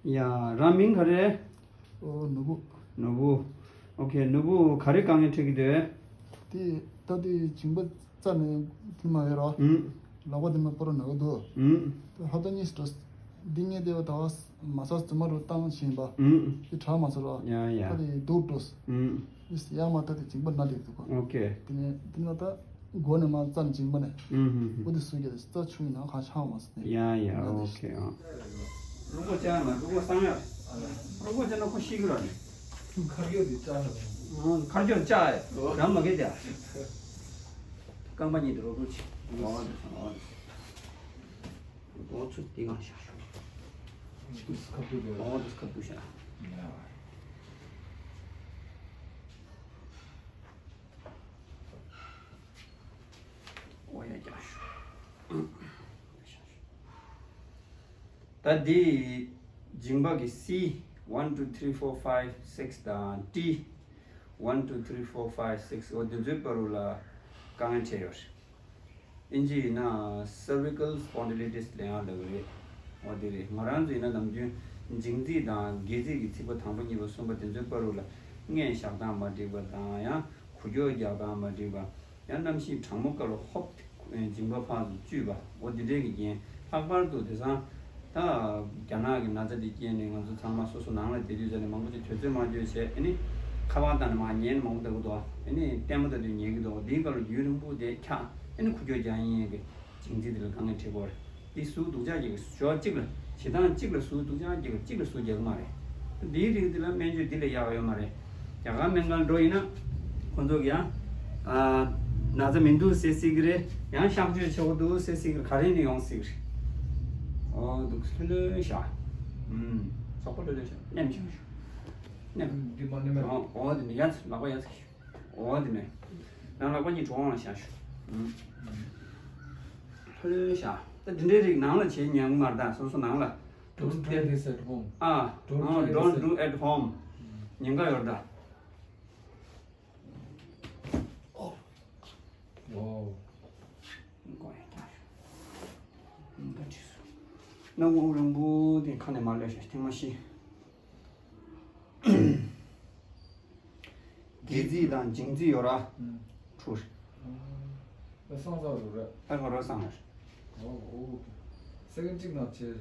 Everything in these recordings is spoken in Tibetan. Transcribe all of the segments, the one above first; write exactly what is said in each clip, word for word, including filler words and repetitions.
ཡ། རང་མིང་ག་རེ། ཨོ། ནོར་བུ། ནོར་བུ། ཨོ་ཁེ། ནོར་བུ་ག་རེ་དཀའ་ངལ་འཕྲད་ཀྱི་འདུག་དེ་ད་དེ་མཇིང་པ་རྩ་ནས་དེ་མ་ཡོད་ར། ཨུམ། ལག་པ་དེ་མ་པོ་ར་ན་གི་འདུག་ཨུམ། དེ་ཧ་ད་གཉིས་འགྲོ། འདི་ངས་དེ་བ་ད་མ་ས་རྫུན་མ་རུ་བཏང་ཕྱིན་པ། ཨུམ། དེ་དྲག་མ་ཚར་ར། ཡ་ཡ། ད་དེ་སྡུག་འགྲོ། ཨུམ། དེ་ཡ་མ་ད་དེ་མཇིང་པ་ན་ལེགས་འདུག་ག་ཨོ་ཁེ། དེ་ནས་དེ་ན་ད། མགོ་ནས་མར་རྩ་ནས་མཇིང་པ་ནས། ཨུམ་ཧུམ་ཧུམ། འོ་དེ་སུ་གྱ་རྩ་ཆུང་ཡིན་ན་གང་ཆགས་མ་སོང་ནས། ཡ་ཡ། ཨོ་ཁེ། ཨ། རུ་གོ་ཅག་ན་རུ་གོ་སང་ཡ། རུ་གོ་ཅག་ན་ཁོ་ཤི་གི་ར་ནི། ཁར་གྱོ་དེ་ཅག་ན། ཁར་གྱོ་ཅག་ཡ། རང་མ་གེ་ཅག་རྐང་པ་གཉིས་དེ་རོ་རུ་ཆི། ཨོ་དེ་སང་ཨོ་དེ་སང་། ཨོ་ཚུ་དེ་གང་ཤ་ཤོ། ཁ་ཐུག་དེ། ཨོ་དེ་ཁ་ཐུག་ཤ། ཡ། ཨོ་ཡ་རྒྱག་ཤོག་ད་འདི་མཇིང་པ་གི་C one two three four five six དང་T one two three four five six ཨོ་འདི་ཚོའི་བར་རུ་ལ་དཀའ་ངལ་འཕྲད་ཡོད་རེད། ཨིན་ཇི་ཡིན་ན་cervical spondylitis ལབ་ཡག་ལབ་ཀྱི་རེད། འོ་དེ་རེད། ང་རང་ཚོ་ཡིན་ན་ནམ་རྒྱུན་མཇིང་ཚིགས་དང་སྒལ་ཚིགས་ཀྱི་ཚིགས་པ་དང་པོ་གཉིས་པ་གསུམ་པ་དེ་ཚོའི་བར་རུ་ལ་སྔས་བཞག་སྟངས་མ་འགྲིག་པ་དང་ཡང་འགུལ་སྐྱོད་རྒྱག་སྟངས་མ་འགྲིག་པ། ཡང་གནམ་གཤིས་གྲང་མོ་སྐབས་ལ་ཧོབ་མཇིང་པ་ཕར་ཚུར་གཅུས་པ། འོ་དེ་འདྲས་ཀྱི་རྐྱེན། ལྷག་པར་དུ་དེང་སང་ད་རྒྱ་ནག་གི་ན་ཚ་དེ་རྐྱེན་ནས་ང་ཚོ་ཚང་མ་སོ་སོ་ནང་ལ་བསྡད་དུས་ཙམ་ནས་མང་པོ་ཅིག་དུས་ཚོད་མ་འགྱོད་བྱས། ཨ་ནི་ཁ་པར་བཏང་ནས་མར་ཉལ་ནས་མང་པོ་ལྟ་གི་འདུག་ཨ་ནི་ལྟད་མོ་ལྟ་དུས་ཉལ་གི་འདུག་དེའི་སྐབས་ལ་རྒྱུན་རིང་པོ་དེ་འཁྱག་ཨ་ནི་འགུལ་སྐྱོད་རྒྱག་ཡིན་གི་མཇིང་ཚིགས་དེ་ལ་དཀའ་ངལ་འཕྲད་ཀྱི་ཡོད་རེད། འདི་ཟུག་སྡུག་ཅག་གཅིག་གི་ཞོགས་གཅིག་ལ་བྱེད་སྟངས་གཅིག་ལ་ཟུག་སྡུག་ཅག་གཅིག་ལ་གཅིག་ལ་ཟུག་རྒྱག་གི་མ་རེད། འདིའི་རིགས་འདི་ལ་སྨན་བཅོས་འདི་ལས་ཡག་ཡོད་མ་རེད། རྒྱ་གར་སྨན་ཁང་འགྲོ་ཡིན་ན་ཁོང་ཚོ་གི་ཡང་ཨ་ན་ཚ་མི་འདུག་ཟེར་སྲིད་ཀྱི་རེད། ཡང་གཤག་བཅོས་བྱེད་དགོས་འདུག་ཟེར་སྲིད་ཀྱི་རེད། ག་རེ་ནས་ཡོང་སྲིད་ཀྱི་རེད། ཨོ་འདུག་ལྷོད་ལྷོད་བཞག་ཨུམ། ཙོག་པ་ལྷོད་ལྷོད་བཞག་མནན་བཞག་མནན། འདི་མ་མནན་པ། ཨོ་འདི་ནས་ཡར་ལག་པ་ཡར། འོ་དེ་ནས། ནང་ལག་པ་གཉིས་གྲོགས་ལ་བཞག་ཤོག་ལྷོད་ལྷོད་བཞག་ད་དེ་འདྲའི་རིགས་ནང་ལ་བྱེད་ཉན་གི་མ་རེད་ད། སོ་སོ་ནང་ལ། Don't try this at home. ཨ། Don't ཨ། try this Don't at do at home. ཉེན་ཁ་ཡོད་རེད་ད། Wow. ཉེན་ཁ་ཡོད་ད། ཉེན་ཁ་ཆེ་སོང་། སྣ་ཁུང་རིང་པོ་དེ་ཁ་ནས་མར་སླེབས་ཤག་ཐེངས་མ་བཞི། སྒལ་ཚིགས་དང་མཇིང་ཚིགས་ཡོད་ར། ཨུམ། འཁྲུ། ཨ་སང་ས་རུ་ར། ཨ་ཁ་རོ་སང་ར། ཨོ་ཨོ། སེ་ཀེན་གཅིག་ནང་བྱས།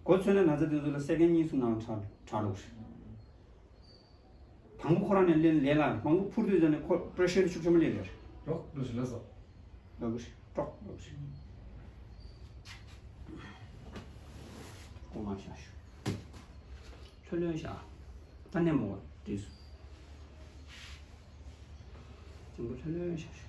མགོ་ཚོས་ན་ན་ཚ་དེ་ཚོ་ལ་སེ་ཀེན་གཉིས་གསུམ་ནང་དྲག་དྲག་འགྲོ་གི་རེད། དང་པོ་ཁོ་རང་ནས་ལན་ལན་ལ་མང་པོ་འཕུར་དུས་ཙམ་ནས་ཁོ་པེ་རེ་ཤར་ཤུགས་ཆེན་པོ་སླེབས་ཡོད་རེད། རོགས་འགྲོ་ཞིག་ལ་སོ། ལོག་གི་རེད། ཀྲོག་ལོག་གི་རེད། སྐུ་མ་བཞག་ཤོག་ལྷོད་ལྷོད་བཞག་ད་ནས་མོ་བྲིས་སོ། ཅུང་པོ་ལྷོད་ལྷོད་བཞག་ཤོག་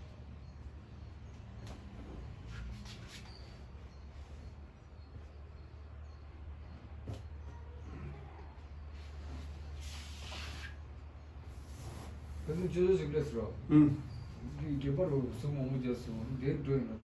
ད་ནི་ཅོ་ཅོ་ཞིག་ལས་སོ། ཨུམ། འདི་རྒྱབ་པ་རུ་སུ་མང་པོ་རྒྱབ་སོང་། འདིར་འགྲོ་ཡིན་ན།